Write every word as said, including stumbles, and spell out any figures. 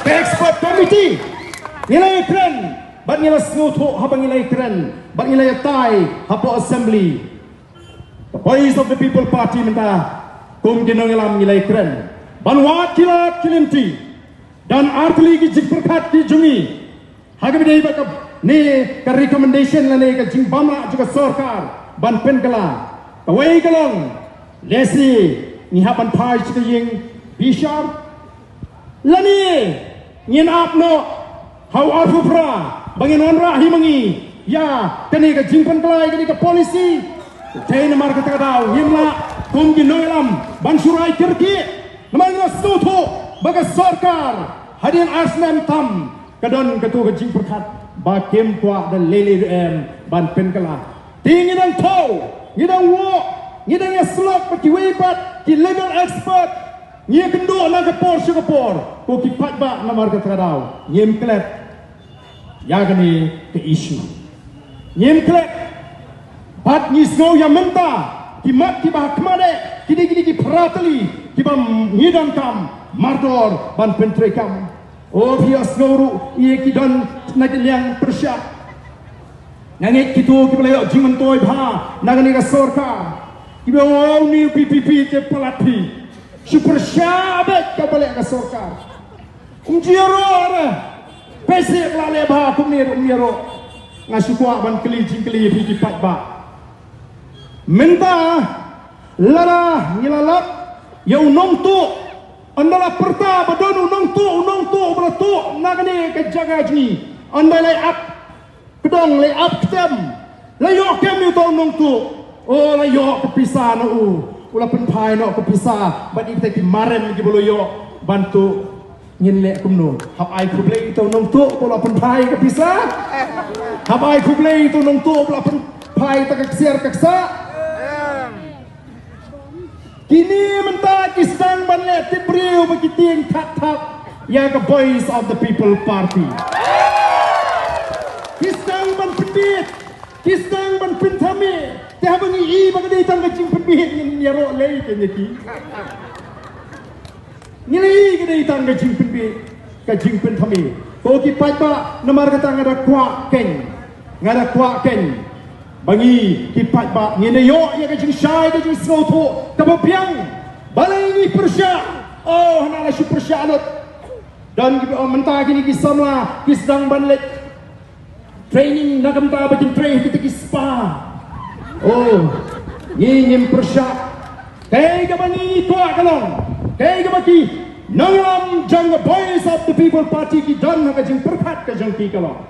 ka expert committee. Ngi la ïakren bad ngi la sngewthuh haba ngi la ïakren bad ngi la ïatai hapoh assembly. The Voice of the People Party mynta kum ki nongïalam ngi la ïakren ban wad ki lad ki lynti. Don artylli ki jingpyrkhat ki jong ngi ha kaba ïadei bad kane ka recommendation lane ka jingbam lah jong ka sorkar ban pynkylla. Kawei ka long, lehse ngi hap ban phai sha ka ïing bishar lane ngin ap noh ha u arphew phra ba ngin wanrah hi ma ngi ïa kane ka jingpynkylla ïa kane ka policy. Te namar kata ka daw ngim lah kum ki nongïalam ban shu rai kyrkieh namar ngi la sngewthuh ba ka sorkar hadien ar snem tam ka don katu ka jingpyrkhat ba kim kwah da lei lei ruh em ban pynkylla. Te ngi dang thew, ngi dang wad, ngi dang ïasyllok bad kiwei pat ki legal expert. Ngi ïakynduh na ka por sha ka por, ko ki paidbah, namar kata ka daw ngim klet ïa kane ka issue. Ngim klet. Bad ngi sngew ïa mynta ki mat kiba ha khmat eh, ki dei, ki dei ki phra tylli kiba ngi donkam mardor ban pyntreikam. O phi ïohsngew ruh ïa ki don na ki liang pyrshah. Nga ngeit kito kiba la ïoh jingmyntoi bha na kane ka sorkar kiba ong, "O, une u VPP te palat phi." Shu pyrshah beit kaba leh ka sorkar. Um ju ïaroh re. Phi shu la leh bha kumne ruh um ïaroh. Nga shu kwah ban kylli jingkylli ïa phi ki paidbah. Mynta lada ngi la lap ïa u nongtuh, ynda la pyrta ba don u nongtuh, u nongtuh ba la tuh na kane ka jaka jong ngi, ynda la ap kdong, la ap ktem, la ïoh kem ïa uta u nongtuh. O, la ïoh ka pisa na u, u la pynphai noh ka pisa bad ïa kita ki marem kiba la ïoh ban tuh. Ngin leh kumno? Hap ai khublei ïa uta u nongtuh ba u la pynphai ka pisa? Hap ai khublei ïa uta u nongtuh ba u la pynphai ïa ka ksiar ka ksah? Kine mynta ki sdang ban leh tip briew ba ki tieng thap thap ïa ka Voice of the People Party. Ki sdang ban pynbit, ki sdang ban pynthame. Te haba ngi i ba ka dei tang ka jingpynbit, ngin ïaroh lei kein ïa ki. Ngi la i ka dei tang ka jingpynbit, ka jingpynthame. Ko ki paidbah, namar kata nga da kwah kein, nga da kwah kein ba ngi ki paidbah ngin da ïoh ïa ka jingshai, ka jingsngewthuh kaba biang. Balei ngi pyrshah? O, hana la shu pyrshah lut. Don kiba ong mynta kine ki samla ki sdang ban leit training na ka bynta ba kin trei ha kita ki spa. O, ngi ngim pyrshah. Kaei kaba ngi kwah ka long, kaei kaba ki nongïalam jong ka Voice of the People Party ki don ha ka jingpyrkhat ka jong ki ka long,